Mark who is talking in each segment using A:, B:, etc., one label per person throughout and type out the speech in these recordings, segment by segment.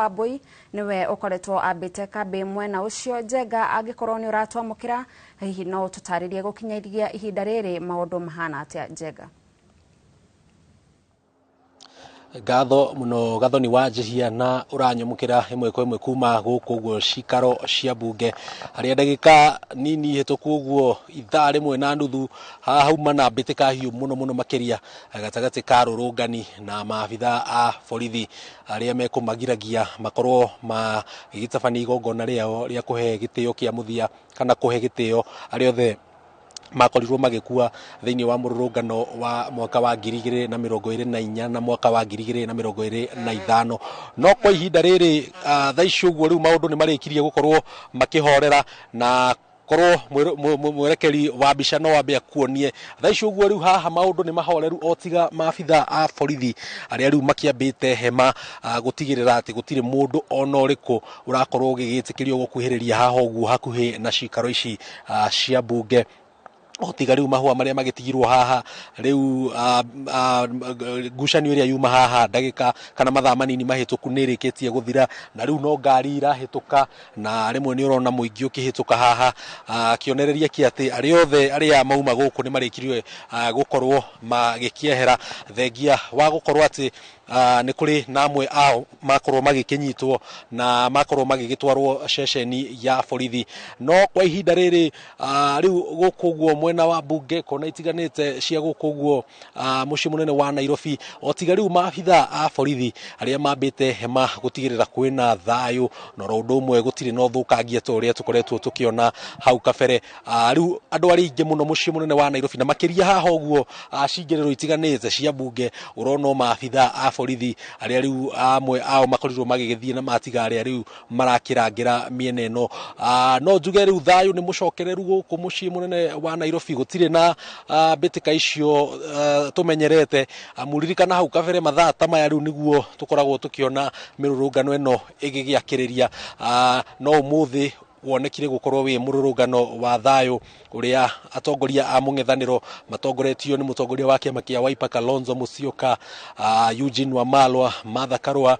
A: Wambui niwe ukoretwo ambite kambi mwena ucio. Njenga, angikorwo ni uratwamukira, hihi no tutaririe gukinyagia ihinda riri maundu mahana atia, Njenga?
B: Ngatho muno, Gathoni wa Njihia, na ũranyamũkĩra ĩmwe kwa ĩmwe kuma gũkũ ũguo cikaro cia mbunge, harĩa ndagĩka nini hĩtũku ũguo ithaa rĩmwe na nuthu haha hauma na mbĩtĩka hiũ mũno mũno makĩria gatagatĩ ka rũrũngani na maabitha a borithi arĩa mekũmagiragia makorwo magĩtabania igongona rĩao rĩa kũhe gĩtĩo kĩa mũthia kana kũhe gĩtĩo arĩa othe makorirwo magĩkua thĩinĩ wa mũrũrũngano wa mwaka wa 2024 na mwaka wa 2025. No kwa ihinda rĩrĩ, thaa ici ũguo, rĩu maũndũ nĩ marĩkirie gũkorwo makĩhorera, na korwo mwerekeri wa mbica no wambe akuonie thaa ici ũguo rĩu haha maũndũ nĩ mahoreru, o tiga maabitha a borithi arĩa rĩu makĩambĩte hema gũtigĩrĩra atĩ gũtirĩ mũndũ ona ũrĩkũ ũrakorwo ũgĩgĩtĩkĩrio gũkuhĩrĩria haha ũguo hakuhĩ na cikaro ici cia mbunge, o tiga rĩu mahũa marĩa magĩtigirwo haha. Rĩu ngucanio ĩrĩa yuma haha ndagĩka kana mathaa manini mahĩtũku nĩ ĩrĩkĩtie gũthira, na rĩu no ngari irahĩtũka, na rĩmwe nĩ ũrona mũingĩ ũkĩhĩtũka haha, kĩonereria kĩa atĩ arĩa othe arĩa mauma gũkũ nĩ marĩkirie gũkorwo magĩkĩehera, thengia wa gũkorwo atĩ nĩ kũrĩ na amwe ao makorwo magĩkĩnyitwo na makorwo magĩgĩtwarwo ceceni ya borithi. No kwa ihinda rĩrĩ, rĩu gũkũ ũguo mwena wa mbunge, kona itiganĩte cia gũkũ ũguo mũciĩ mũnene wa Nairobi, o tiga rĩu maabitha a borithi arĩa mambĩte hema gũtigĩrĩra kwĩna thayũ, na oro ũndũ ũmwe gũtirĩ na ũthũkangia ta ũrĩa tũkoretwo tũkĩona hau kabere. Rĩu andũ arĩa aingĩ mũno mũciĩ mũnene wa Nairobi, na makĩria haha ũguo cingĩrĩro itiganĩte cia mbunge, ũrona o maabitha a borithi arĩa rĩu amwe ao makorirwo magĩgĩthiĩ na matiga arĩa rĩu marakĩrangĩra mĩena ĩno. No njuge rĩu thayũ nĩ mũcokereru gũkũ mũciĩ mũnene wa Nairobi, gũtirĩ na mbĩtĩka icio tũmenyerete. Amu ririkana hau kabere mathaa ta maya rĩu nĩguo tũkoragwo tũkĩona mĩrũrũngano ĩno ĩgĩgĩakĩrĩria. No ũmũthĩ wonekire gũkorwo wĩ mũrũrũngano wa thayũ, ũrĩa atongoria a mũng'ethanĩro matongoretio nĩ mũtongoria wa kĩama kĩa Wiper Kalonzo Musyoka, Eugene Wamalwa, Martha Karua,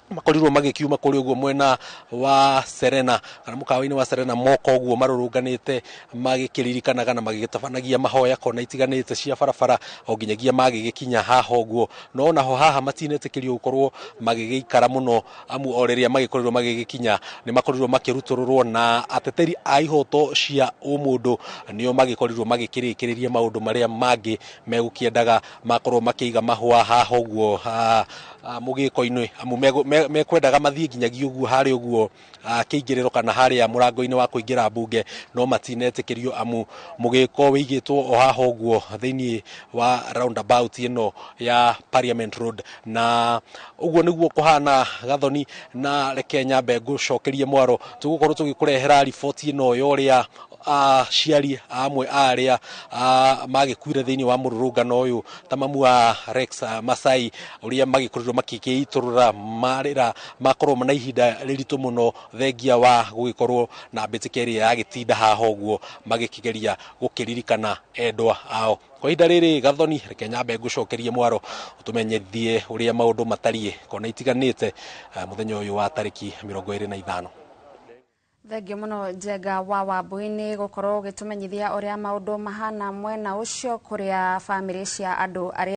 B: makorirwo magĩkiuma kũrĩ ũguo mwena wa Serena kana mũkawa-inĩ wa Serena, moka ũguo marũrũnganĩte magĩkĩririkanaga na magĩgĩtabanagia mahoya kona itiganĩte cia barabara o nginyagia magĩgĩkinya haha ũguo. No naho haha matinetĩkĩrio gũkorwo magĩgĩikara mũno, amu o rĩrĩa magĩkorirwo magĩgĩkinya nĩ makorirwo makĩrutũrũrwo, na ateteri a ihoto cia ũmũndũ nĩo magĩkorirwo magĩkĩrĩkĩrĩria maũndũ marĩa mangĩ megũkĩendaga makorwo makĩiga mahũa haha ũguo mũgĩko-inĩ, amu mekwendaga mathiĩ nginyagia ũguo harĩa ũguo kĩingĩrĩro kana harĩa mũrango-inĩ wa kũingĩra mbunge, no matinetĩkĩrio amu mũgĩko wĩigĩtwo o haha ũguo thĩinĩ wa roundabout ĩno ya Parliament Road. Na ũguo nĩguo kũhana, Gathoni, na reke nyambe ngũcokerie mwaro, tũgũkorwo tũgĩkũrehera riboti ĩno ya ũrĩa aciari amwe a arĩa magĩkuire thĩinĩ wa mũrũrũngano ũyũ, ta mamu wa Rex Masai, ũrĩa magĩkorirwo makĩgĩitũrũra marĩra, makorwo na ihinda rĩritũ mũno thengia wa gũgĩkorwo na mbĩtĩka ĩrĩa yagĩtinda haha ũguo magĩkĩgeria gũkĩririkana endwa ao. Kwa ihinda rĩrĩ, Gathoni, reke nyambe ngũcokerie mwaro ũtũmenyithie ũrĩa maũndũ matariĩ kona itiganĩte mũthenya ũyũ wa tarĩki 25.
A: Thengio mũno, Njenga wa Wambui, nĩ gũkorwo ũgĩtũmenyithia ũrĩa maũndũ mahana mwena ũcio kũrĩa bamĩrĩ cia andũ arĩa